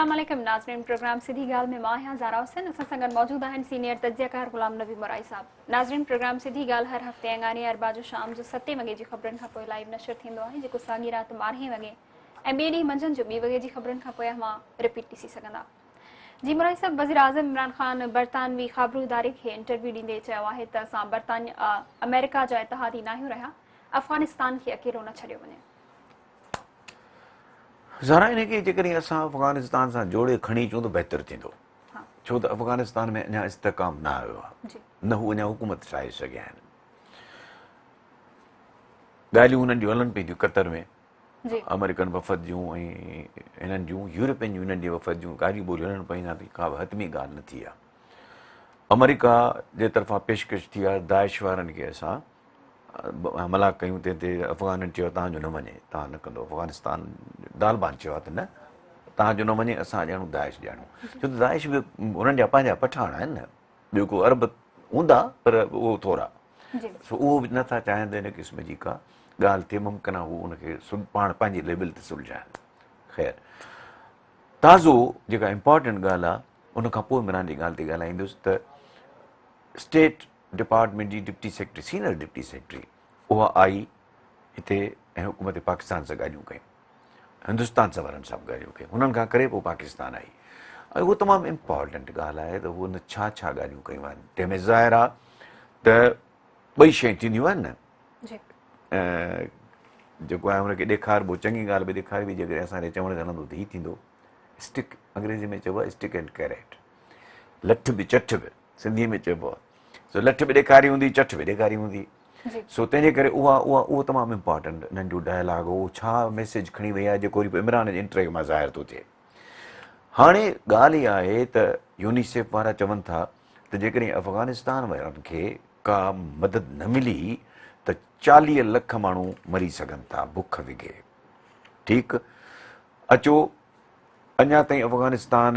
السلام عليڪم ناظرين پروگرام سڌي ڳالهه ۾ مان آهيان زارا حسين اسان سان گڏ موجود آهن سينيئر تجزيه ڪار غلام نبي مورائي صاحب ناظرين پروگرام سڌي ڳالهه هر هفتي اڱاري اربع جو شام جو ستين وڳي جي خبرن کان پوء لائيو نشر ٿيندو آهي جيڪو ساڳي رات ٻارهين وڳي ۽ ٻئي ڏينهن منجهند جو ٻي وڳي جي خبرن کان پوء اوهان رپيٽ ڏسي سگهندا. جي مورائي صاحب وزير اعظم عمران خان برطانوي خابرو اداري کي انٽرويو ڏيندي چيو آهي ته اسان برطانيا آمريڪا جا اتحادي ناهيون رهيا افغانستان کي اڪيلو نه ڇڏيو وڃي. زهرا ان کي جيڪڏهن اسان افغانستان سان جوڙي کڻي اچون ته بهتر ٿيندو ڇو ته افغانستان ۾ اڃا استحڪام نه آيو آهي نه هو اڃا حڪومت ٺاهي سگهيا آهن ڳالهيون هنن جون هلن پئي ٿيون قطر ۾ آمريڪن وفد جون ۽ هنن جون يورپين يونين جي وفد جون ڳالهيون ٻولهيون هلن پيون اڃا تائين ڪا به حتمي ڳالهه نه ٿي آهي آمريڪا جي طرفان پيشڪش ٿي آهي داعش وارن کي اسان حملا ڪيون تنهن تي افغانن چيو تان جو نه وڃي تان نه ڪندو افغانستان طالبان چيو آهي ته نه تان جو نه وڃي اسان ڄاڻون داعش ڄاڻون ڇو ته داعش به انهن جا پنهنجا پٺاڻ آهن نه ٻيو ڪو عرب هوندا پر اهو ٿورا سو اهو به نٿا چاهين ته ان قسم جي ڪا ڳالهه ٿئي ممڪن آهي هو ان کي پاڻ پنهنجي ليول تي سلجهائن خير تازو جيڪا امپارٽنٽ ڳالهه آهي ان کان پوء عمران جي ڳالهه تي ڳالهائيندس ته اسٽيٽ ڊپارٽمينٽ جي deputy secretary senior deputy secretary اها آئي هتي ۽ حڪومت پاڪستان سان ڳالهيون ڪيون هندستان سان وارن سان به ڳالهيون ڪيون هنن کان ڪري پوء پاڪستان آئي ۽ اهو تمام امپارٽنٽ ڳالهه آهي ته هن ڇا ڇا ڳالهيون ڪيون آهن تنهن ۾ ظاهر آهي ته ٻئي شيون ٿينديون آهن نه جيڪو آهي هن کي ڏيکاربو چڱي ڳالهه به ڏيکاربي جيڪڏهن اسان جي چوڻ تي هلندو ته هي ٿيندو اسٽڪ انگريزي ۾ چئبو آهي اسٽڪ اينڊ ڪيريٽ لٺ به چٺ به سنڌي ۾ چئبو آهي سو لٺ به ڏيکاري هوندي چٺ به ڏيکاري هوندي سو تنهن جي ڪري اها اها اهو تمام امپارٽنٽ انهن جو ڊائلاگ هو ڇا ميسيج کڻي وئي آهي جيڪو وري عمران جي انٽرويو مان ظاهر ٿو ٿئي هاڻي ڳالهه اها آهي ته يونيسيف وارا چون ٿا ته جيڪڏهن افغانستان وارن کي ڪا مدد نه ملي ته 40 لک ماڻهو مري سگهن ٿا بک وگهي ٺيڪ اچو اڃا تائين افغانستان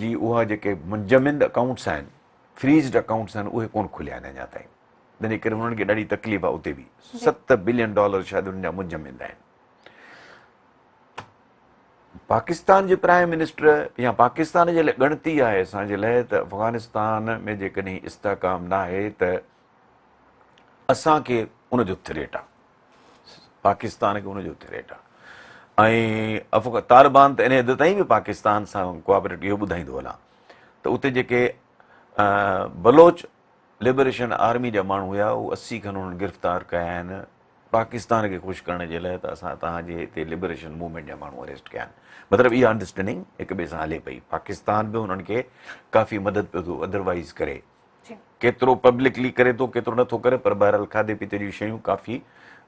جي اها جيڪي منجمند اڪائونٽس آهن فريزڊ اڪائونٽس آهن اهي ڪون کليا آهن اڃا تائين تنهن جي ڪري هنن کي ڏاڍي تڪليف آهي اتي به 7 بلين ڊالر شايد انهن جا منجمند آهن پاڪستان جي پرائم منسٽر يا پاڪستان جي لاء ڳڻتي آهي اسان جي لاء ته افغانستان ۾ جيڪڏهن استحڪام ناهي ته اسان کي ان جو ٿريٽ آهي پاڪستان کي ان جو ٿريٽ آهي ۽ طالبان ته ان حد تائين به پاڪستان سان ڪوآپريٽ اهو ٻڌائيندو هلان ته اتي جيڪي بلوچ لبريشن آرمي جا ماڻهو هيا هو 80 کن انهن گرفتار ڪيا آهن پاڪستان کي خوش ڪرڻ جي لاء ته اسان توهان جي هتي لبريشن موومينٽ جا ماڻهو اريسٽ ڪيا آهن مطلب اها انڊرسٽينڊنگ هڪ ٻئي سان هلي پئي پاڪستان به انهن کي ڪافي مدد پيو ٿو ادروائز ڪري ڪيترو پبلڪلي ڪري ٿو ڪيترو نٿو ڪري پر بهرحال کاڌي پيتي جون شيون ڪافي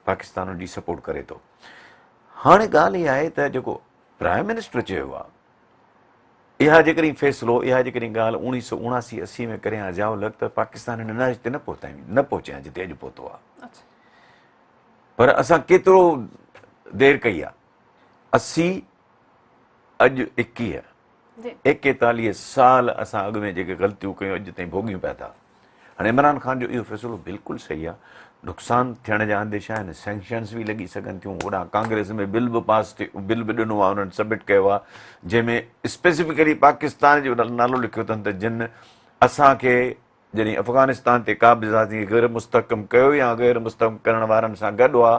پاڪستان ان جي سپورٽ ڪري ٿو هاڻي ڳالهه اها آهي ته جيڪو پرائم منسٽر چيو آهي اها جيڪڏهن فيصلو اها جيڪڏهن ڳالهه اوڻيهه سو اوڻاسي اسي ۾ ڪري ها ضياء الحق ته پاڪستان هن نهج تي نه پهتا نه پهچي ها جتي اڄ پهتو آهي پر اسان ڪيترو دير ڪئي آهي اسي اڄ ايڪيهه ايڪيتاليهه سال اسان اڳ ۾ جيڪي غلطيون ڪيون اڄ تائين ڀوڳيون پيا ٿا. هاڻي عمران خان جو اهو فيصلو بلڪل صحيح آهي. نقصان ٿيڻ جا انديشا آهن، سينڪشنز به لڳي سگهن ٿيون. هوڏانهن ڪانگريس ۾ بل به پاس ٿيو، بل به ڏنو آهي انهن سبمٽ ڪيو آهي جنهن ۾ اسپيسفڪلي پاڪستان جو نالو لکيو اٿن ته جن اسان کي جڏهن افغانستان تي قابض غير مستحڪم ڪيو يا غير مستحڪم ڪرڻ وارن سان گڏ هئا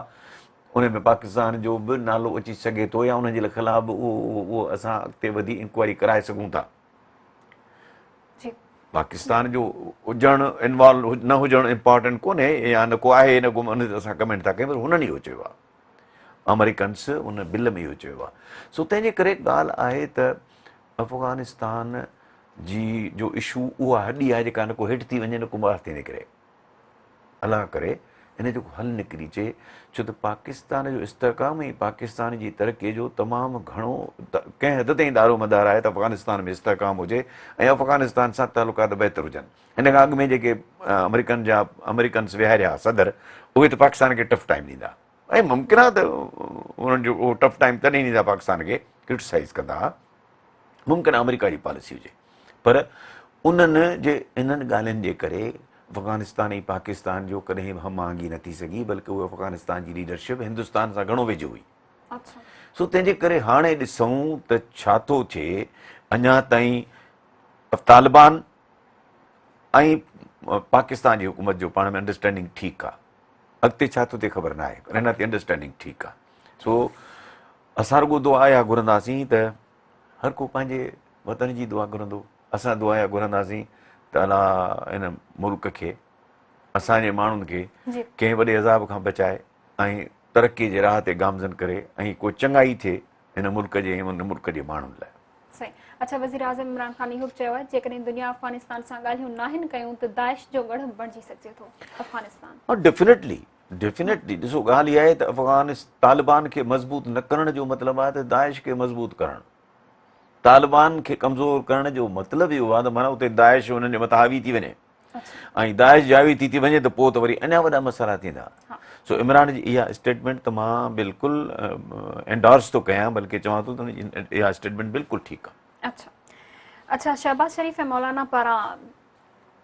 ان ۾ پاڪستان جو به نالو اچي سگهي ٿو يا انهن جي خلاف به اهو اهو اسان اڳتي وڌي انڪوائري ڪرائي سگهون ٿا. پاڪستان جو هجڻ انوالو نه هجڻ امپارٽنٽ ڪونهي يا نه ڪو آهي نه ڪو ان تي اسان ڪمينٽ ٿا ڪيون پر هنن اهو چيو آهي آمريڪنس ان بل ۾ اهو چيو آهي سو تنهن جي ڪري ڳالهه آهي ته افغانستان جي جو اشو اها هڏي آهي جيڪا نه ڪو هيٺ ٿي وڃي نه ڪو ٻاهر ٿي نڪري الله ڪري ان جو حل نڪري اچي ڇو ته پاڪستان جو استحڪام ۽ پاڪستان جي ترقي جو تمام گهڻو ڪنهن حد تائين دارو مدار آهي ته افغانستان ۾ استحڪام هجي ۽ افغانستان سان تعلقات بهتر هجن ان کان اڳ ۾ جيڪي آمريڪن جا آمريڪنس ويهاريا صدر اهي ته پاڪستان کي ٽف ٽائيم ڏيندا ۽ ممڪن آهي ته انهن جو اهو ٽف ٽائيم تڏهن ڏيندا پاڪستان کي ڪرٽيسائز ڪندا ممڪن آمريڪا جي پاليسي هجي پر انهن جي انهن ڳالهين جي ڪري افغانستان ۽ پاڪستان جو ڪڏهن به هم آهنگي نه ٿي سگهي بلڪه اهو افغانستان جي ليڊرشپ هندستان سان گهڻو ويجهو هئي سو تنهن جي ڪري هاڻي ڏسون ته ڇا ٿو ٿئي اڃا تائين طالبان ۽ پاڪستان جي حڪومت جو پاڻ ۾ انڊرسٽينڊنگ ٺيڪ آ. اڳتي ڇا ٿو ٿئي خبر ناهي پر اڃا تائين انڊرسٽينڊنگ ٺيڪ آ. سو اسان رڳو دعا اها گهرنداسين ته هر ڪو پنهنجي وطن جي دعا گهرندو. اسان دعا اها گهرنداسين ته الله هن ملڪ کي اسان جي ماڻهن کي ڪنهن وڏي عذاب کان بچائي ۽ ترقي جي راهه تي گامزن ڪري ۽ ڪو چڱائي ٿئي هن ملڪ جي ۽ هن ملڪ جي ماڻهن لاء. صحيح. اڇا وزيراعظم عمران خان اهو به چيو آهي جيڪڏهن دنيا افغانستان سان ڳالهيون ناهن ڪيون ته داعش جو ڳڙهه بڻجي سگهجي ٿو افغانستان. ها ڊيفنيٽلي ڊيفنيٽلي ڏسو ڳالهه اها آهي ته افغان طالبان کي مضبوط نه ڪرڻ جو مطلب آهي ته داعش کي مضبوط ڪرڻ. طالبان کي ڪمزور ڪرڻ جو مطلب اهو آهي ته معنيٰ اتي داعش انهن جي مٿان حاوي ٿي وڃي ۽ داعش جي حاوي ٿي ٿي وڃي ته پوء ته وري اڃا وڏا مسئلا ٿيندا. سو عمران جي اها اسٽيٽمينٽ ته مان بلڪل انڊورس ٿو ڪيان بلڪه چوان ٿو ته اها اسٽيٽمينٽ بلڪل ٺيڪ آهي. اڇا اڇا شهباز شريف ۽ مولانا پاران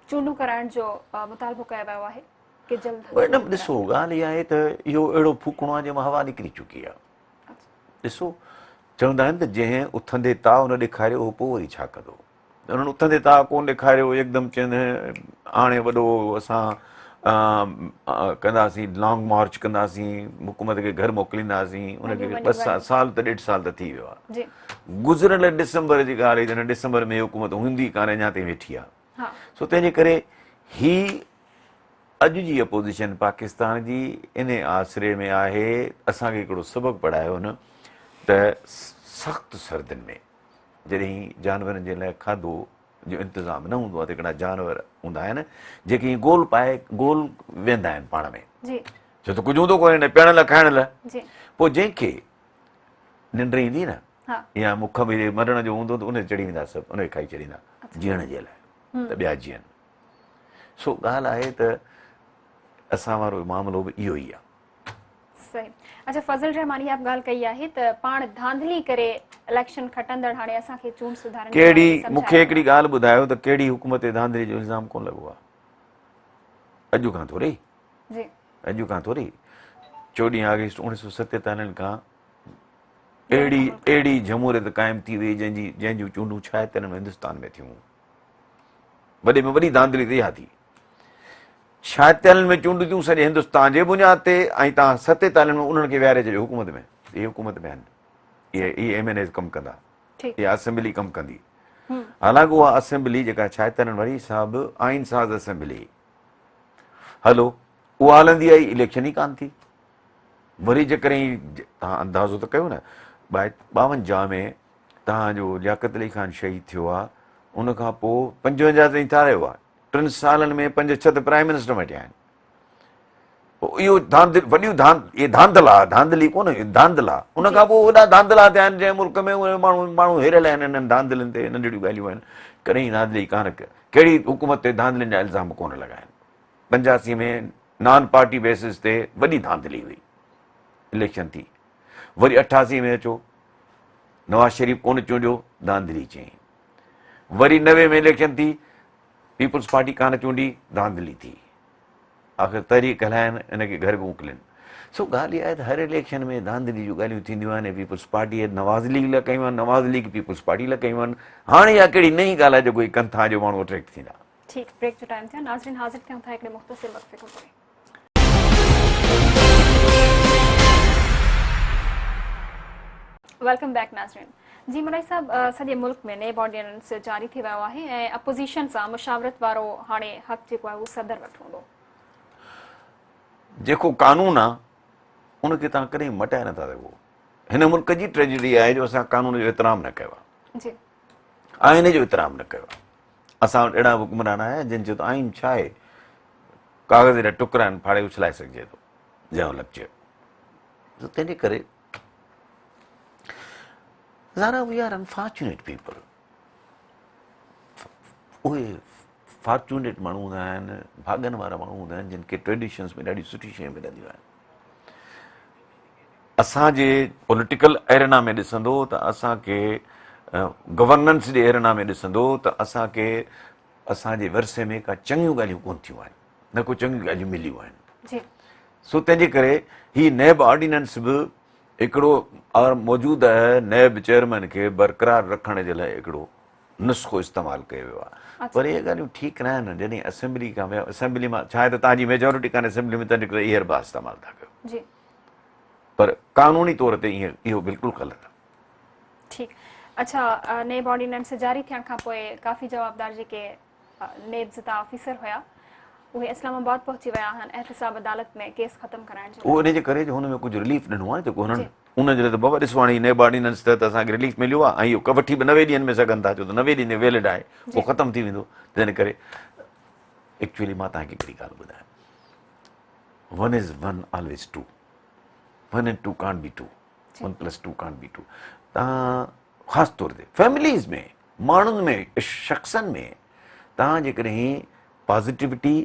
چونڊون ڪرائڻ جو مطالبو ڪيو ويو آهي ڪي جلد. ڏسو ڳالهه اها آهي ته اهو اهڙو ڦوڪڻو آهي جنهن مان هوا نڪري چڪي آهي. ڏسو، چوندا آهن ته جنهن اٿندي تاء نه ڏيکاريو اهو پوء وري ڇا ڪندو؟ انهن اٿندي تاء ڪونه ڏيکاريو، يڪدم چين هاڻي وڏو اسان ڪنداسين، لانگ مارچ ڪنداسين، حڪومت کي گهر موڪلينداسين، ان کي ٻه سال ته ڏيڍ سال ته ٿي ويو آهي. گذريل ڊسمبر جي ڳالهه هئي ته ڊسمبر ۾ حڪومت هوندي ڪانه اڃا تائين ويٺي آهي. سو تنهن جي ڪري هي اڄ جي اپوزيشن پاڪستان جي انهي آسري ۾ آهي اسان کي هڪڙو سبق پڙهايو هن ته سخت سردين ۾ جڏهن جانورن جي لاء کاڌو جو انتظام نه هوندو آهي ته هڪڙا جانور هوندا آهن جيڪي گول پائي گول ويندا آهن پاڻ ۾ جي ڇو ته ڪجهه هوندو ڪونهي نه پيئڻ لاء کائڻ لاء پوء جنهن کي ننڊ ايندي نه يا مک ۾ مرڻ جو هوندو ته ان تي چڙهي ويندا سڀ ان کي کائي ڇڏيندا جيئڻ جي لاء ته ٻيا جيئن سو ڳالهه آهي ته اسان وارو معاملو به اهو ئي آهي. صحيح اڇا فضل الرحمان اها به ڳالهه ڪئي آهي ته پاڻ ڌانڌلي ڪري اليڪشن کٽندڙ هاڻي اسان کي چونڊ سڌارن جي ڪهڙي باري ۾ مون کي سمجهائي هڪڙي ڳالهه ٻڌايو ته ڪهڙي حڪومت تي ڌانڌلي جو الزام ڪونه لڳو آهي اڄ کان ٿوري جي اڄ کان ٿوري 14 آگسٽ 1947 کان اهڙي اهڙي جمهوريت قائم ٿي وئي جنهن جي جنهن جون چونڊون 76 ۾ هندستان ۾ ٿيون وڏي ۾ وڏي ڌانڌلي ته اها ٿي. ڇاهيتالين ۾ چونڊون ٿيون سڄي هندستان جي بنياد تي ۽ توهان ستيتالين ۾ انهن کي ويهاري ڇڏيو حڪومت ۾. اهي حڪومت ۾ آهن. اهي اهي ايم اين ايز ڪم ڪندا. اها اسيمبلي ڪم ڪندي. حالانڪه اها اسيمبلي جيڪا ڇاهيتالين واري سا به آئين ساز اسيمبلي هئي. هلو اها هلندي آئي اليڪشن ئي ڪانه ٿي. وري جيڪڏهن توهان اندازو ته ڪيو نه 52 ۾ توهان جو لياقت علي خان شهيد ٿيو آ ان کان پوء 55 تائين ڇا رهيو آ ٽن سالن ۾ پنج ڇهه ته پرائم منسٽر مٽيا آهن پوء اهو ڌانڌ وڏيون ڌانڌ اهي ڌانڌلا ڌانڌلي ڪونه ڌانڌلا ان کان پوء وڏا ڌانڌلا ٿيا آهن جنهن ملڪ ۾ اهي ماڻهو ماڻهو هيريل آهن انهن ڌانڌلين تي ننڍڙيون ڳالهيون آهن ڪڏهن ڌانڌلي ڪانه ڪهڙي حڪومت تي ڌانڌلين جا الزام ڪونه لڳا آهن 85 ۾ نان پارٽي بيسس تي وڏي ڌانڌلي هئي اليڪشن ٿي وري 88 ۾ اچو نواز شريف ڪونه چونڊيو ڌانڌلي چيائين وري 90 ۾ اليڪشن ٿي پيپلز پارٽي ڪانه چونڊي ڌانڌلي ٿي آخر تحريڪ هلائن ان کي گهر به موڪلين سو ڳالهه اها آهي ته هر اليڪشن ۾ ڌانڌلي جون ڳالهيون ٿينديون آهن پيپلز پارٽي نواز ليگ لاء ڪيون آهن نواز ليگ پيپلز پارٽي لاء ڪيون آهن هاڻي اها ڪهڙي نئين ڳالهه آهي جيڪو هي ڪن ٿا جو ماڻهو اٽريڪٽ ٿيندا. ٺيڪ بريڪ جو ٽائيم ٿيو ناظرين حاضر ٿيون ٿا هڪڙي مختصر وقفي کان پوء. Welcome back ناظرين جي مرائي صاحب سڄي ملڪ ۾ نيب آرڊيننس جاري ٿي ويو آهي ۽ اپوزيشن سان مشاورت وارو هاڻي حق جيڪو آهي اهو صدر وٽ هوندو. جيڪو قانون آ ان کي توهان ڪڏهن مٽائي نٿا سگهو. هن ملڪ جي ٽريجڊي آهي جو اسان قانون جو احترام نه ڪيو آهي. جي آئين جو احترام نه ڪيو آهي. اسان وٽ اهڙا حڪمران آيا جن چيو ته آئين ڇا آهي ڪاغذ جا ٽڪرا آهن ڦاڙي اڇلائي سگهجي ٿو جنهن لڳ چيو ته تنهن جي ڪري زارا وي آر انفارچونيٽ پيپل اهي فارچونيٽ ماڻهو هوندا آهن ڀاڳن وارا ماڻهو هوندا آهن جن کي ٽريڊيشنس ۾ ڏاڍيون سٺيون شيون ملنديون آهن اسان جي پوليٽيڪل ايرنا ۾ ڏسندو ته اسان کي گورننس جي ايرنا ۾ ڏسندو ته اسان کي اسان جي ورثي ۾ ڪا چڱيون ڳالهيون ڪون ٿيون آهن نه ڪو چڱيون ڳالهيون مليون آهن جي سو تنهن جي ڪري هي نيب آرڊيننس به هڪڙو موجوده نيب چيئرمين کي برقرار رکڻ جي لاء هڪڙو نسخو استعمال ڪيو ويو آهي پر اهي ڳالهيون ٺيڪ نه آهن جڏهن اسيمبلي کان ويا اسيمبلي مان ڇا آهي ته توهان جي ميجارٽي ڪانهي اسيمبلي ۾ تنهن ڪري اهي حربا استعمال ٿا ڪيو جي پر قانوني طور تي ائين اهو بلڪل غلط آهي. ٺيڪ اڇا نيب آرڊيننس جاري ٿيڻ کان پوء ڪافي جوابدار جيڪي نيب زده آفيسر هيا اهي اسلام آباد پهچي ويا آهن احتساب عدالت ۾ ڪيس ختم ڪرائڻ جي لاء. اهو انهي جي ڪري جو هن ۾ ڪجهه رليف ڏنو آهي جيڪو هنن ان جي لاء ته بابا ڏسو هاڻي هي نيب آرڊيننس تحت اسان کي رليف مليو آهي ۽ اهو وٺي به 90 ڏينهن ۾ سگهن ٿا ڇو ته 90 ڏينهن ويلڊ آهي اهو ختم ٿي ويندو تنهن ڪري ايڪچوئلي مان توهان کي هڪڙي ڳالهه ٻڌايان one is one always two one and two can't be two one plus two can't be two توهان خاص طور تي فيمليز ۾ ماڻهن ۾ شخصن ۾ توهان جيڪڏهن پازيٽيوٽي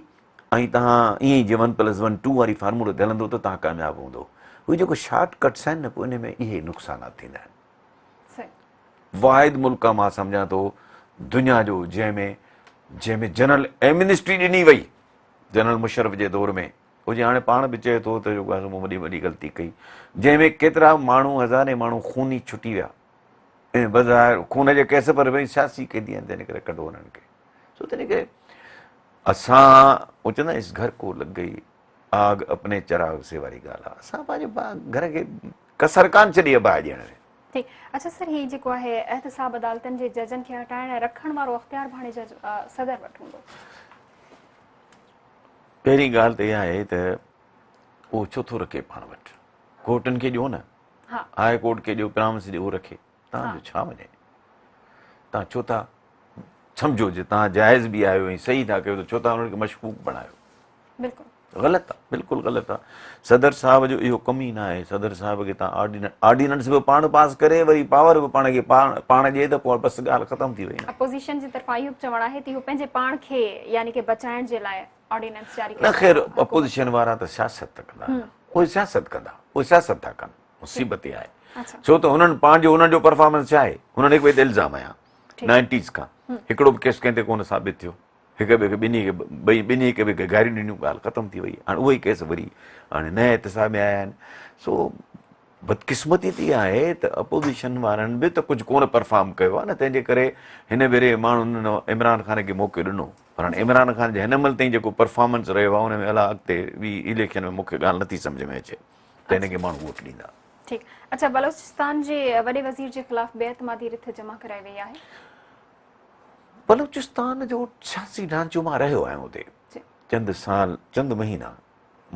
۽ توهان ائين ئي جي ون پلس ون ٽو واري فارمولو تي هلندو ته توهان ڪامياب هوندو. هي جيڪو شارٽ ڪٽس آهن نه پوء ان ۾ اهي نقصانات ٿيندا آهن. واحد ملڪ آهي مان سمجهان ٿو دنيا جو جنهن ۾ جنهن ۾ جنرل ايمنسٽي ڏني وئي جنرل مشرف جي دور ۾ هو جي هاڻي پاڻ به چئي ٿو ته جيڪو آهي مون وڏي وڏي غلطي ڪئي جنهن ۾ ڪيترا ماڻهو هزارين ماڻهو خوني ڇٽي ويا ۽ بظاهر خون جي ڪيس پر ڀئي سياسي قيدي آهن تنهن ڪري ڪڍو انهن کي سو تنهن ڪري اسان هو چوندا اس گهر ڪو لڳ گئي آگ اپني چراغ سي واري ڳالهه آهي اسان پنهنجي گهر کي ڪسر ڪانه ڇڏي آهي باهه ڏيڻ ۾. ٺيڪ اڇا سر هي جيڪو آهي احتساب عدالتن جي ججن کي هٽائڻ ۽ رکڻ وارو اختيار به هاڻي جج صدر وٽ هوندو. پهرين ڳالهه ته اها آهي ته اهو ڇو ٿو رکي پاڻ وٽ ڪورٽن کي ڏيو نه هاء ڪورٽ کي ڏيو پرامس ڏيو رکي توهان جو ڇا وڃي توهان ڇو ٿا سمجهو جي توهان جائز به آهيو ۽ صحيح ٿا ڪيو ته ڇو ٿا انهن کي مشڪوڪ بڻايو بلڪل غلط آ بلڪل غلط آ صدر صاحب جو اهو ڪم ئي نه آهي صدر صاحب کي توهان آرڊيننس به پاڻ پاس ڪري وري پاور به پاڻ کي پاڻ ڏئي ته پوء بس ڳالهه ختم ٿي وئي نه اپوزيشن جي طرفان اهو به چوڻ آهي ته اهو پنهنجي پاڻ کي يعني ڪي بچائڻ جي لاء آرڊيننس جاري نه خير اپوزيشن وارا ته سياست ڪندا اهي سياست ڪندا اهي سياست ٿا ڪن مصيبت اها آهي ڇو ته هنن پنهنجو انهن جو پرفارمنس ڇا آهي هنن هڪ ٻئي تي الزام هنيا نائنٽيز کان هڪڙو به ڪيس ڪنهن تي ڪونه ثابت ٿيو هڪ ٻئي کي ٻنهي کي ٻئي ٻنهي هڪ ٻئي کي گاريون ڏنيون ڳالهه ختم ٿي وئي هاڻي اهي ئي ڪيس وري هاڻي نئين احتساب ۾ آيا آهن سو بدقسمتي ته اها آهي ته اپوزيشن وارن به ته ڪجهه ڪونه پرفارم ڪيو آهي نه تنهن جي ڪري هن ڀيري ماڻهن عمران خان کي موقعو ڏنو پر هاڻي عمران خان جي هن مهل تائين جيڪو پرفارمنس رهيو آهي ان ۾ الاء اڳتي ٻي اليڪشن ۾ مون کي ڳالهه نٿي سمجهه ۾ اچي ته هن کي ماڻهو ووٽ ڏيندا. ٺيڪ اڇا بلوچستان جي وڏي وزير جي خلاف بي اعتمادي رٿ جمع ڪرائي وئي آهي. بلوچستان جو سياسي ڍانچو مان رهيو آهيان اتي چند سال چند مهينا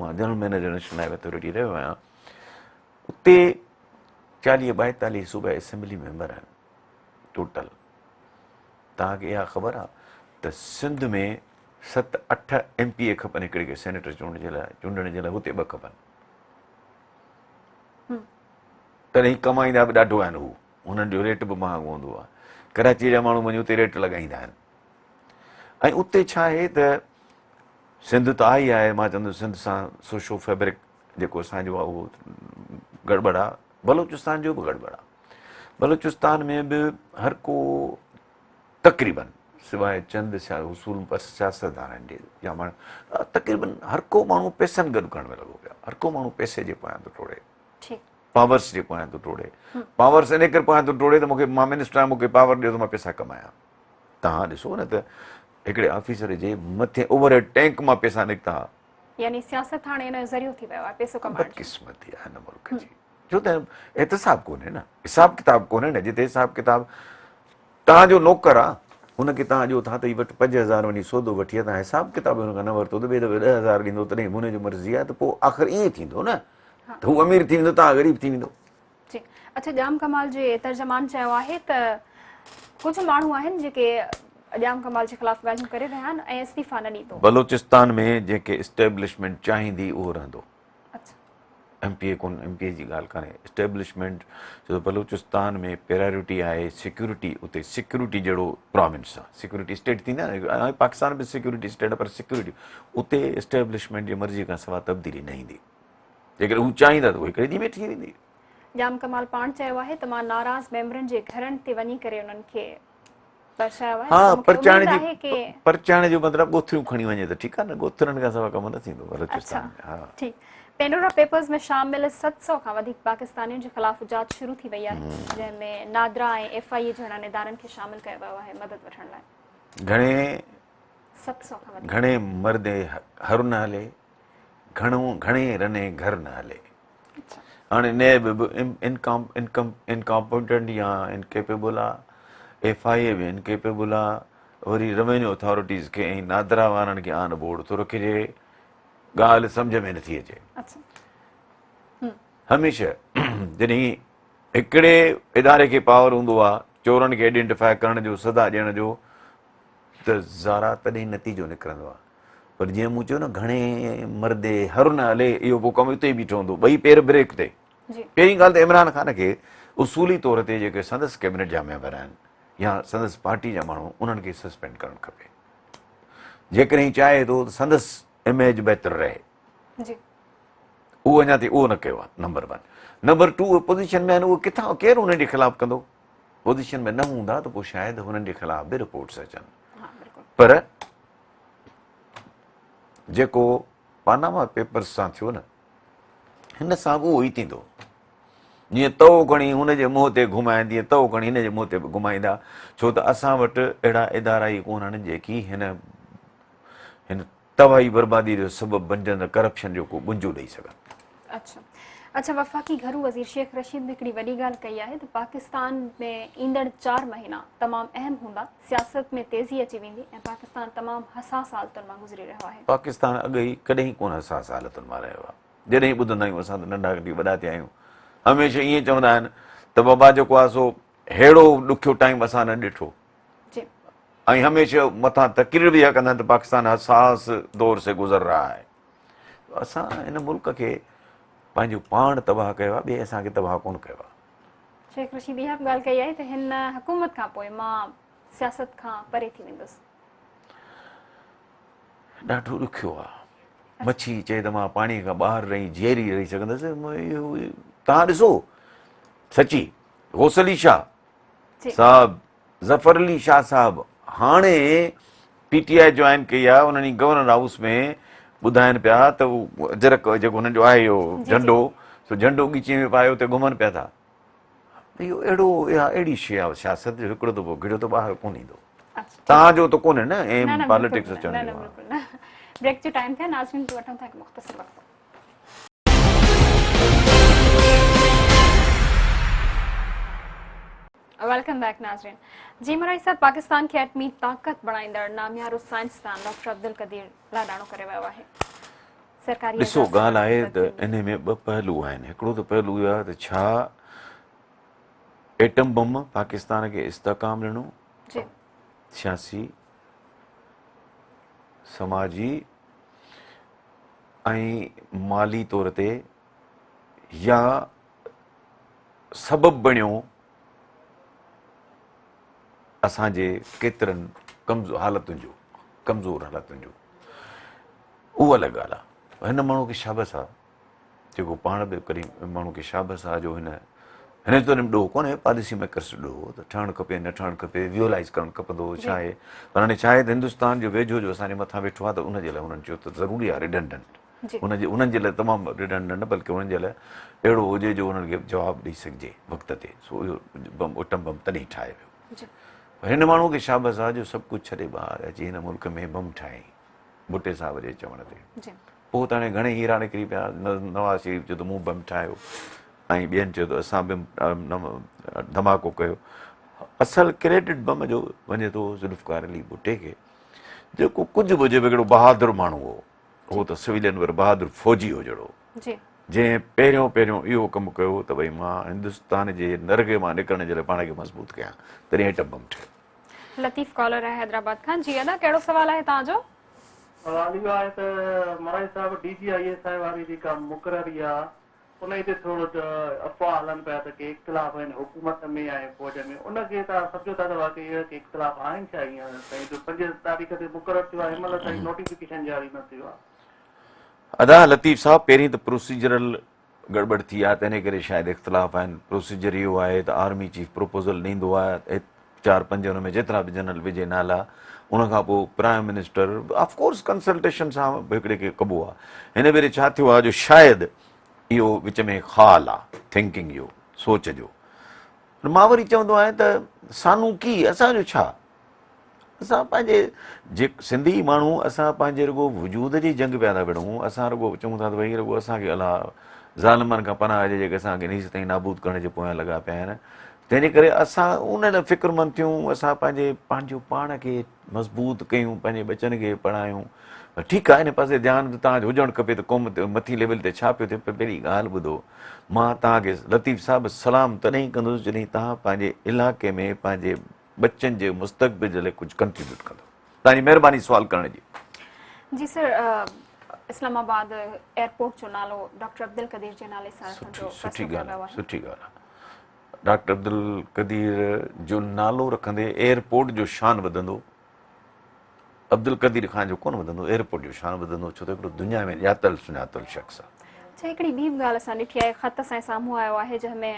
مان general manager national highway authority رهيو آهيان اتي 40 42 صوبائي اسيمبلي ميمبر آهن ٽوٽل توهان کي اها خبر آهي ته سنڌ ۾ 7 8 ايم پي اي کپن هڪڙي کي سينيٽر چونڊڻ جي لاء چونڊڻ جي لاء هتي ٻه کپن تڏهن ڪمائيندا به ڏاڍو آهن هو انهن جو ريٽ به مهانگو هوندو آهي ڪراچي جا ماڻهو وڃي اتي ريٽ لڳائيندا آهن ۽ اتي ڇا آهي ته سنڌ ته آئي آهي مان چوندس سنڌ سان سوشو فيبرڪ جيڪو اسان جو آهي اهو گڙٻڙ آهي بلوچستان جو به گڙٻڙ آهي بلوچستان ۾ به هر ڪو تقريبن سواء چند اصول سياستدانن جي يا ماڻهو تقريبن هر ڪو ماڻهو پئسن گڏ ڪرڻ ۾ لڳو پيو هر ڪو ماڻهو پئسي جي پويان ٿو ڊوڙي پاورس جي پويان ٿو ڊوڙي پاورس ان ڪري پويان ٿو ڊوڙي ته مونکي مان منسٽر آهيان مونکي پاور ڏيو ته مان پئسا ڪمايان تهان ڏسو نه ته هڪڙي آفيسر جي مٿي اوور هيڊ ٽينڪ مان پئسا نڪتا يعني سياست هاڻي ان جو ذريعو ٿي ويو آهي پئسو ڪمائڻ جو بدقسمتي آهي هن ملڪ جي ڇو ته احتساب ڪونهي نه حساب ڪتاب ڪونهي نه جتي حساب ڪتاب توهان جو نوڪر آ ان کي توهان ڏيو ٿا ته هي وٺ 5000 وڃي سودو وٺي آ توهان حساب ڪتاب هن کان نه ورتو ته ٻئي دفعي 10000 ڏيندو تڏهن به هن جو مرضي آ ته پوء آخر ائين ٿيندو نه ته هو امير ٿي ويندو توهان غريب ٿي ويندو. جي اڇا ڄام ڪمال جي ترجمان چيو آهي ته ڪجهه ماڻهو آهن جيڪي ڄام ڪمال جي خلاف ڳالهيون ڪري رهيا آهن ۽ استعيفا نه ڏيندو. بلوچستان ۾ جنهن کي اسٽيبلشمينٽ چاهيندي اهو رهندو. اڇا. ايم پي اي ڪون ايم پي اي جي ڳالهه ڪانهي اسٽيبلشمينٽ ڇو ته بلوچستان ۾ پرائرٽي آهي سيڪيورٽي اتي سيڪيورٽي جهڙو پراونس آهي سيڪيورٽي اسٽيٽ ٿيندي آهي نه پاڪستان به سيڪيورٽي اسٽيٽ پر سيڪيورٽي اتي اسٽيبلشمينٽ جي مرضي کان سوا تبديلي نه ايندي جيڪڏهن هو چاهيندا ته هڪڙي ڏينهن ۾ ٿي ويندي. ڄام ڪمال پاڻ چيو آهي ته مان ناراض ميمبرن جي گهرن تي وڃي ڪري انهن کي پرچايو آهي ها پرچائڻ جي پرچائڻ جو مطلب ڳوٿريون کڻي وڃي ته ٺيڪ آهي نه ڳوٿرن کان سوا ڪم نه ٿيندو بلوچستان ۾ ها ٺيڪ. پينڊورا پيپرز ۾ شامل 700 کان وڌيڪ پاڪستانين جي خلاف جاچ شروع ٿي وئي آهي، جنهن ۾ نادرا ۽ ايف I اي جهڙن ادارن کي شامل ڪيو ويو آهي مدد وٺڻ لاء. گهڻي 700 کان وڌيڪ. گهڻي مردي هر نه هلي، گهڻو گهڻي رني گهر نه هلي. هاڻي نيب به انڪامپيٽنٽ يا انڪيپيبل آ، ايف I اي به انڪيپيبل آ، وري روينيو اٿارٽيز کي ۽ نادرا وارن کي آن بورڊ ٿو رکجي، ڳالهه سمجهه ۾ نٿي اچي. هميشه جڏهن هڪڙي اداري کي پاور هوندو آ چورن کي آئيڊينٽيفائي ڪرڻ جو، سزا ڏيڻ جو، ته زارا تڏهن نتيجو نڪرندو آ. پر جيئن مون چيو نه گهڻي مردي هر نه هلي، اهو پوء ڪم اتي ئي بيٺو هوندو، ٻئي پير بريڪ تي. پهرين ڳالهه ته عمران خان کي اصولي طور تي جيڪي سندس ڪيبنيٽ جا ميمبر آهن يا سندس پارٽي جا ماڻهو انهن کي سسپينڊ ڪرڻ کپي، جيڪڏهن چاهي ٿو ته سندس اميج بهتر رهي. اهو اڃا تائين اهو نه ڪيو آهي نمبر ون. نمبر ٽو اهي پوزيشن ۾ آهن، اهي ڪٿان ڪير انهن جي خلاف ڪندو؟ پوزيشن ۾ نه هوندا ته پوء شايد هنن جي خلاف به رپورٽس اچن. پر جيڪو پاناما پيپرز سان ٿيو نه، هن سان به اهو ئي ٿيندو. جيئن تئو کڻي هن جي منهن تي گهمائين، تيئن تئو کڻي هن جي منهن تي به گهمائيندا، ڇو ته اسان وٽ اهڙا ادارا ئي ڪونهن جيڪي هن هن تباهي بربادي جو سبب بنجندڙ ڪرپشن جو ڪو ٻنجو ڏئي سگهن. اڇا اڇا وفاقي گهرو وزير شيخ رشيد به هڪڙي وڏي ڳالهه ڪئي آهي ته پاڪستان ۾ ايندڙ 4 مهينا تمام اهم هوندا، سياست ۾ تيزي اچي ويندي ۽ پاڪستان تمام حساس حالتن مان گذري رهيو آهي. پاڪستان اڳ ئي ڪڏهن ڪونه حساس حالتن مان رهيو آهي. جڏهن ٻڌندا آهيون اسان ته ننڍا ڪڍي وڏا ٿيا آهيون، هميشه ائين چوندا آهن ته بابا جيڪو آهي سو ههڙو ڏکيو ٽائيم اسان نه ڏٺو ۽ هميشه مٿان تقرير به اها ڪندا آهن ته پاڪستان حساس دور سي گذر رها آهي. اسان هن ملڪ کي پنهنجو پاڻ تباهه ڪيو آهي، ٻئي اسان کي تباهه ڪونه ڪيو آهي. شيخ رشيد اها به ڳالهه ڪئي آهي ته هن حڪومت کان پوء مان سياست کان پري ٿي ويندس. ڏاڍو ڏکيو آهي. مڇي چئي ته مان پاڻي کان ٻاهر رهي جيئري رهي سگهندس، توهان ڏسو سچي غوث علي شاهه صاحب، ظفر علي شاهه صاحب هاڻي پي ٽي I join ڪئي آهي، انهن ئي گورنر هائوس ۾ ٻڌائن پيا ته اجرڪ جيڪو هنن جو آهي اهو جهنڊو، سو جهنڊو ڳچيء ۾ پائي اتي گهمن پيا ٿا. اهو اهڙو اها اهڙي شيء آهي سياست جو هڪڙو دفعو گهڙيو ته ٻاهر ڪونه ايندو. توهان جو ته ڪونهي نه ايم پاليٽڪس اچڻ جو. بريڪ جو ٽائيم ٿيو، ناظرين وٺون ٿا هڪ مختصر وقفو. Welcome back ناظرين. جي مرائي صاحب پاڪستان کي ايٽمي طاقت بڻائيندڙ ناميارو سائنسدان ڊاڪٽر عبدالقدير لاڏاڻو ڪري ويو آهي. سرڪاري ڏسو ڳالهه آهي ته انهي ۾ ٻه پهلو آهن، هڪڙو ته پهلو اهو آهي ته ڇا ايٽم بم پاڪستان کي استحڪام ڏنو، سياسي، سماجي ۽ مالي طور تي، يا سبب بڻيو اسان جي ڪيترن حالتن جو، ڪمزور حالتن جو، اهو الڳ ڳالهه آهي. هن ماڻهو کي شابس آهي جيڪو پاڻ به ڪڏهن ماڻهو کي شابس آهي جو هن هن جو ته ڏوهه ڪونهي، پاليسي ميڪرس جو ڏوهه هو ته ٺهڻ کپي نه ٺهڻ کپي، ويولائز ڪرڻ کپندو هو ڇا آهي، پر هاڻي ڇا آهي ته هندستان جو ويجهو جو اسان جي مٿان ويٺو آهي ته ان جي لاء هنن چيو ته ضروري آهي ريڊنڊنٽ، ان جي انهن جي لاء تمام ريڊنڊنٽ نه بلڪه انهن جي لاء اهڙو هجي جو انهن کي جواب ڏئي سگهجي وقت تي، سو اهو بم اٽم بم تڏهن ٺاهي ويو. پر هن ماڻهو کي شابس آهي جو سڀ ڪجهه ڇڏي ٻاهر اچي هن ملڪ ۾ بم ٺاهيائين ڀٽي صاحب جي چوڻ تي. پوء ته هاڻي گهڻي هيرا نڪري پيا، نواز شريف چيو ته مون بم ٺاهيو ۽ ٻين چيو ته اسان به ڌماڪو ڪيو. اصل ڪريڊٽ بم جو وڃي ٿو ذوالفقار علي ڀٽي کي، جيڪو ڪجهه به هجي هڪڙو بهادر ماڻهو هو. هو ته سويلين پر بهادر فوجي هو جهڙو، جنهن پهريون پهريون اهو ڪم ڪيو ته ڀئي مان هندستان جي نرغي مان نڪرڻ جي لاء پاڻ کي مضبوط ڪيان، تڏهن ايٽم بم ٺهيو. لطيف ڪالر آهي حيدرآباد کان. جي ادا ڪهڙو سوال آهي توهان جو؟ سوال اهو آهي ته مرائي صاحب D G I S I واري جيڪا مقرري آ انهي تي ٿورو افواهه هلن پيا ته ڪي اختلاف آهن حڪومت ۾ ۽ فوج ۾ ان کي توهان سمجهو ٿا ته واقعي اهڙا ڪي اختلاف آهن ڇا هينئر تائين جو 5 تاريخ تي مقرر ٿيو آهي هن مهل تائين نوٽيفڪيشن جاري نه ٿيو آهي. ادا لطيف صاحب پهرين ته پروسيجرل گڙٻڙ ٿي آهي تنهن ڪري شايد اختلاف آهن پروسيجر اهو آهي ته آرمي چيف پروپوزل ڏيندو آهي 4 5 ان ۾ جيترا به جنرل وجهي نالا ان کان پوء prime minister of course consultation سان به هڪڙي کي ڪبو آهي. هن ڀيري ڇا ٿيو آهي جو شايد اهو وچ ۾ خال آهي ٿنڪنگ جو، سوچ جو. پر مان وري چوندو آهيان ته سانو ڪي اسان جو ڇا؟ اسان پنهنجي جي سنڌي ماڻهو اسان پنهنجي رڳو وجود جي جنگ پيا ٿا وڙهون. اسان رڳو چئون ٿا ته ڀئي رڳو اسان کي الله ظالمن کان پناهه ڏي جيڪي اسان کي نيست ۽ نابود ڪرڻ جي پويان لڳا پيا آهن. تنهن جي ڪري اسان ان لاء فڪرمند ٿيون، اسان پنهنجي پنهنجو پاڻ کي مضبوط ڪيون، پنهنجي ٻچن کي پڙهايون. ٺيڪ آهي ان پاسي ڌيان به توهان جو هجڻ کپي ته قوم تي مٿي ليول تي ڇا پيو ٿئي، پر پهرين ڳالهه ٻڌو، مان توهان کي لطيف صاحب سلام تڏهن ڪندس جڏهن توهان پنهنجي علائقي ۾ پنهنجي ٻچن جي مستقبل جي لاء ڪجهه ڪنٽريبيوٽ ڪندو. توهان جي مهرباني سوال ڪرڻ جي. جي سر اسلام آباد ايئرپورٽ جو نالو ڊاڪٽر عبدالقدير جي نالي سان رکڻ جو فيصلو ڪيو ويو آهي. سٺي ڳالهه آهي. ڊاڪٽر عبدالقدير جو نالو رکندي ايئرپورٽ جو شان وڌندو، عبدالقدير خان جو ڪونه وڌندو، ايئرپورٽ جو شان وڌندو، ڇو ته هڪڙو دنيا ۾ ڄاتل سڃاتل شخص آهي. اڇا هڪڙي ٻي به ڳالهه اسان ڏٺي آهي، خط اسان جي سامهون آيو آهي جنهن ۾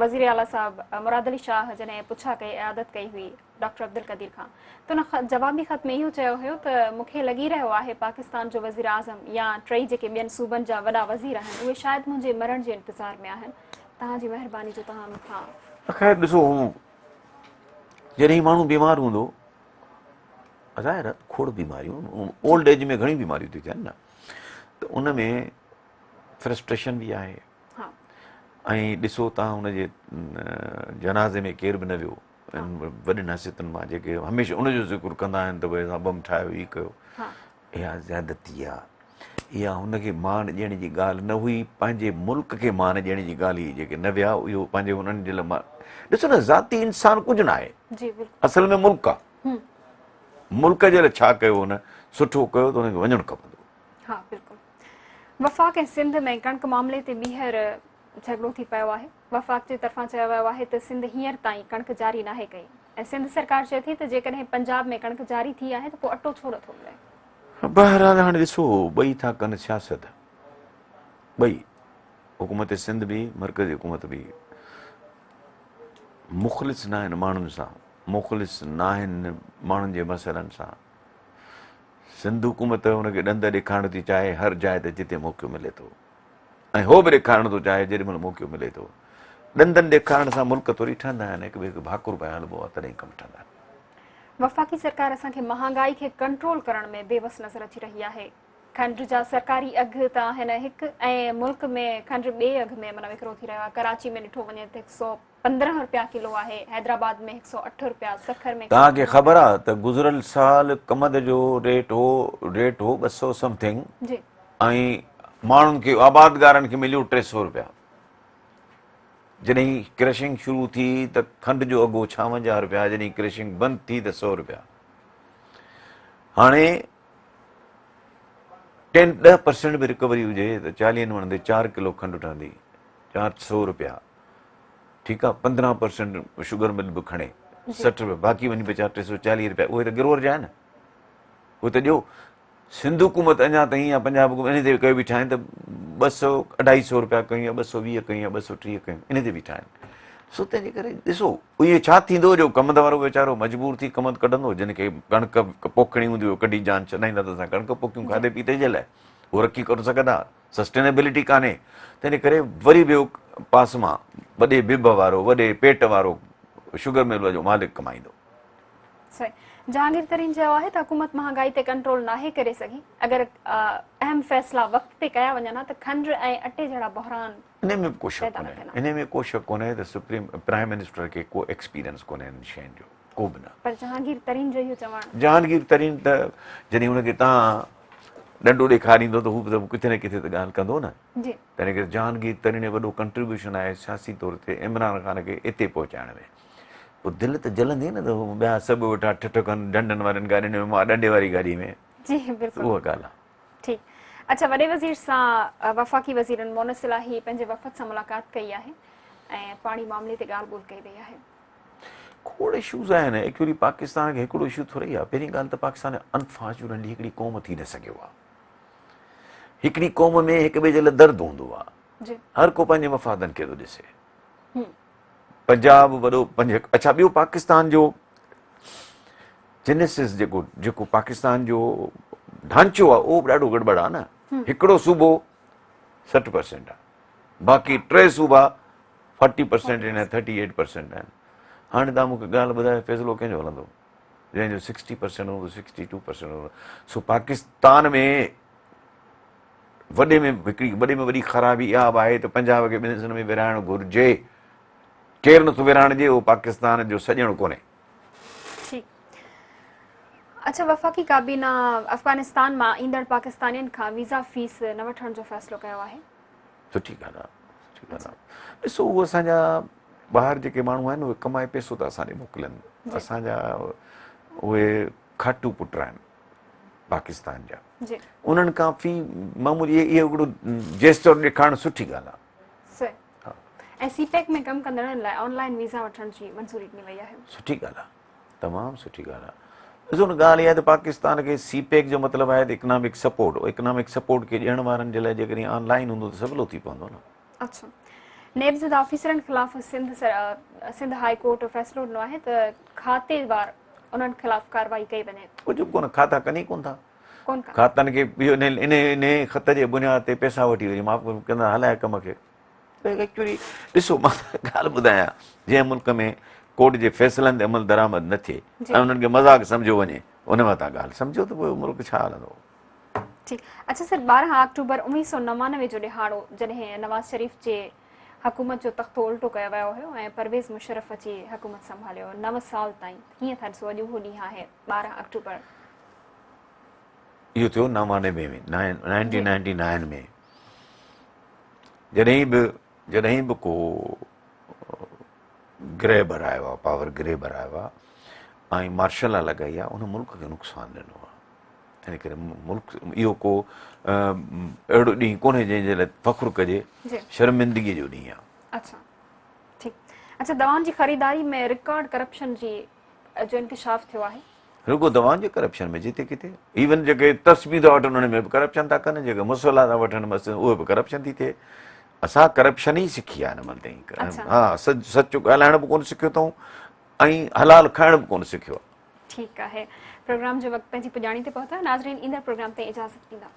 وزير اعليٰ صاحب مراد علي شاهه جڏهن پڇا ڪئي عيادت ڪئي هئي ڊاڪٽر عبدالقدير کان ته ان جوابي خط ۾ اهو چيو هيو ته مون کي لڳي رهيو آهي پاڪستان جو وزيراعظم يا ٽئي جيڪي ٻين صوبن جا وڏا وزير آهن اهي شايد منهنجي مرڻ جي انتظار ۾ آهن، توهان جي مهرباني جو توهان مون کان. خير ڏسو هو جڏهن ماڻهو بيمار هوندو ظاهر آهي کوڙ بيماريون اولڊ ايج ۾ گهڻيون بيماريون ٿيون ٿين نه ته ان ۾ فرسٽريشن به آهي ۽ ڏسو تان ان جي جنازي ۾ ڪير به نه ويو وڏين حيثيتن مان جيڪي هميشه ان جو ذڪر ڪندا آهن ته ڀئي اسان بم ٺاهيو هي ڪيو اها زيادتي آهي اها هن کي مان ڏيڻ جي ڳالهه نه هئي پنهنجي ملڪ کي مان ڏيڻ جي ڳالهه هئي جيڪي نه ويا اهو پنهنجي انهن جي لاء ڏسو نه ذاتي انسان ڪجهه نه آهي اصل ۾ ملڪ آهي ملڪ جي لاء ڇا ڪيو هن سٺو ڪيو ته هن کي وڃڻ کپندو. ها بلڪل وفاق ۽ سنڌ ۾ ڪڻڪ معاملي تي ٻيهر جهڳڙو ٿي پيو آهي وفاق جي طرفان چيو ويو آهي ته سنڌ هينئر تائين ڪڻڪ جاري ناهي ڪئي ۽ سنڌ سرڪار چئي ٿي ته جيڪڏهن پنجاب ۾ ڪڻڪ جاري ٿي آهي ته پوء اٽو ڇو نٿو ملي. بهرحال هاڻي ڏسو ٻئي ٿا ڪن سياست ٻئي حڪومت سنڌ به مرڪزي حڪومت به مخلص ناهن ماڻهن سان مخلص ناهن ماڻهن جي مسئلن سان سنڌ حڪومت ان کي ڏند ڏيکارڻ ٿي چاهي هر جاء تي جتي موقعو ملي ٿو ۽ هو به ڏيکارڻ ٿو چاهي جيڏي مهل موقعو ملي ٿو. ڏندن ڏيکارڻ سان ملڪ ٿوري ٺهندا آهن، هڪ ٻئي کي ڀاڪر پائي هلبو آهي تڏهن ڪم ٺهندا آهن. وفاقي سرڪار اسان کي مهانگائي کي ڪنٽرول ڪرڻ ۾ بيوس نظر اچي رهي آهي. کنڊ جا سرڪاري اگهه ته آهن هڪ ۽ ملڪ ۾ کنڊ ٻئي اگهه ۾ معنيٰ وڪرو ٿي رهيو آهي. ڪراچي ۾ ڏٺو وڃي ته هڪ سئو 15 رپيا ڪلو آهي، حيدرآباد ۾ هڪ سئو اٺ رپيا، سکر ۾ توهان کي خبر آ ته گذريل سال ڪمند جو ريٽ هو ريٽ هو 200 سمٿنگ جي ۽ ماڻهن کي آبادگارن کي مليو 300 رپيا جڏهن ڪرشنگ شروع ٿي ته کنڊ جو اگهه هو 56 رپيا جڏهن ڪرشنگ بند ٿي ته 100 رپيا هاڻي ٽين 10% به رڪوري هجي ته 40 مڻن تي 4 ڪلو کنڊ ٺهندي 400 رپيا ٺيڪ آ 15 پرسنٽ شگر مل به کڻي 60 رپيا باقي وڃي بچا 340 رپيا اهي ته گروور جا آهن اهي ته ڏيو سنڌ حڪومت اڃا تائين يا پنجاب حڪومت ان تي ڪيو بيٺا آهن ته 200 250 رپيا ڪيون يا 220 ڪيون يا 230 ڪيون ان تي بيٺا آهن سو تنهن جي ڪري ڏسو اهي ڇا ٿيندو جو ڪمند وارو ويچارو مجبور ٿي ڪمند ڪڍندو جن کي ڪڻڪ پوکڻي هوندي اهي ڪڍي جان ڇڏائيندا ته اسان ڪڻڪ پوکيون کاڌي پيتي جي لاء هو رکي ڪونه سگهندا سسٽينيبلٽي ڪانهي تنهن ڪري وري ٻيو پاس مان وڏي بب وارو وڏي پيٽ وارو شگر مل جو مالڪ ڪمائيندو. صحيح جهانگير ترين چيو آهي ته حڪومت مهانگائي تي ڪنٽرول ناهي ڪري سگهي اگر اهم فيصلا وقت تي ڪيا وڃن ها ته کنڊ ۽ اٽي جهڙا بحران انهي ۾ به ڪو شڪ ڪونهي انهي ۾ ڪو شڪ ڪونهي ته سپريم پرائم منسٽر کي ڪو ايڪسپيرينس ڪونهي انهن شين جو ڪو به نه. پر جهانگير ترين جو اهو چوڻ. جهانگير ترين ته جڏهن هن کي تان ڏنڊو ڏيکاريندو ته هو به ته ڪٿي نه ڪٿي ته ڳالهه ڪندو نه. جي. تنهن ڪري جهانگير ترين جو وڏو ڪنٽريبيوشن آهي سياسي طور تي عمران خان کي اتي پهچائڻ ۾. پوء دل ته جلندي نه ته ٻيا سڀ ويٺا ٺٺ ڪن ڏنڊن وارين گاڏين ۾ مان ڏنڊي واري گاڏي ۾. جي بلڪل. اها ڳالهه آهي. ٺيڪ اڇا وڏي وزير سان وفاقي وزيرن مونس الاهي پنهنجي وفد سان ملاقات ڪئي آهي ۽ پاڻي معاملي تي ڳالهه ٻولهه ڪئي وئي آهي. کوڙ اشوز آهن ايڪچولي پاڪستان کي هڪڙو اشو ٿوري آهي پهرين ڳالهه ته پاڪستان انفارچونيٽلي هڪڙي قوم ٿي نه سگهيو آهي هڪڙي قوم ۾ هڪ ٻئي جي لاء درد هوندو آهي هر ڪو پنهنجي مفادن کي ٿو ڏسي پنجاب وڏو پنهنجي اڇا ٻيو پاڪستان جو جينيسس جيڪو جيڪو پاڪستان جو ڍانچو آهي اهو به ڏاڍو گڙٻڙ آهي نه. هڪڙو صوبو 60% آهي، باقي ٽي صوبا 40% آهن ۽ 38% آهن. هاڻي توهان مون کي ڳالهه ٻڌايو فيصلو ڪنهن جو هلندو؟ جنهن جو 60% هوندو، 62% هوندو. سو پاڪستان ۾ وڏي ۾ هڪڙي وڏي ۾ وڏي خرابي اها به آهي ته پنجاب کي ٻن حصن ۾ ورهائڻ گهرجي. ڪير نٿو ورهائڻ ڏئي اهو پاڪستان جو سڄڻ ڪونهي. ٺيڪ. اڇا وفاقي ڪابينا افغانستان مان ايندڙ پاڪستانين کان ويزا فيس نه وٺڻ جو فيصلو ڪيو آهي. سٺي ڳالهه آهي، سٺي ڳالهه آهي. ڏسو اهو اسان جا ٻاهر جيڪي ماڻهو آهن اهي ڪمائي پئسو ٿا اسان ڏي موڪلن. اسان جا اهي کاٽو پٽ آهن پاڪستان جا. انهن کان في معمولي اهو هڪڙو جيسچر ڏيکارڻ سٺي ڳالهه آهي. صحيح. ۽ سي پيڪ ۾ ڪم ڪندڙن لاء آن لائن ويزا وٺڻ جي منظوري ڏني وئي آهي. سٺي ڳالهه آهي، تمام سٺي ڳالهه آهي. ڏسو نه ڳالهه اها آهي ته پاڪستان کي سي پيڪ جو مطلب آهي ته اڪنامڪ سپورٽ، اڪنامڪ سپورٽ کي ڏيڻ وارن جي لاء جيڪڏهن آن لائن هوندو ته سولو ٿي پوندو نه. اڇا نيب زده آفيسرن خلاف سنڌ سنڌ هاء ڪورٽ فيصلو ڏنو آهي ته کاتي وار انهن خلاف ڪارروائي ڪئي وڃي. ڪجهه به ڪونه، کاتا ڪن ئي ڪونه ٿا. کاتن کي اهو انهي خط جي بنياد تي پئسا وٺي وري معاف ڪندا هلائي ڪم کي. ايڪچولي ڏسو مان ڳالهه ٻڌايان جنهن ملڪ ۾ ڪورٽ جي فيصلن تي عمل درآمد نه ٿئي ۽ انهن کي مذاق سمجهيو وڃي ان مان تان ڳالهه سمجهو ته پوء ملڪ ڇا هلندو. ٺيڪ اڇا سر 12 آڪٽوبر 1999 جو ڏهاڙو جڏهن نواز شريف جي حڪومت جو تختو الٽو ڪيو ويو هيو ۽ پرويز مشرف اچي حڪومت سنڀاليو 9 سال تائين ڪيئن ٿا ڏسو اڄ اهو ڏينهن آهي 12 آڪٽوبر. اهو ٿيو 99 ۾ 1999 ۾ جڏهن به جڏهن به ڪو گريبر آيو آهي پاور گريبر آيو آهي ۽ مارشل لا لڳائي آهي ان ملڪ کي نقصان ڏنو آهي ان ڪري ملڪ اهو ڪو اهڙو ڏينهن ڪونهي جنهن جي لاء فخر ڪجي شرمندگي جو ڏينهن آهي. اڇا ٺيڪ اڇا دوائن جي خريداري ۾ رڪارڊ ڪرپشن جي جو انڪشاف ٿيو آهي. رڳو دوائن جي ڪرپشن ۾ جتي ڪٿي ايون جيڪي تسبيح ٿا وٺن انهن ۾ به ڪرپشن ٿا ڪن جيڪي مصلا ٿا وٺن مسجد اهي به ڪرپشن ٿي ٿئي اسان ڪرپشن ئي سکي آهي هن مهل تائين ها سچ سچ ڳالهائڻ به ڪونه سکيو اٿئون ۽ حلال کائڻ به ڪونه سکيو ٺيڪ آهي پروگرام جو وقت پنهنجي پڄاڻي تي پهتو آهي ناظرين ايندڙ پروگرام تائين اجازت ڏيندا.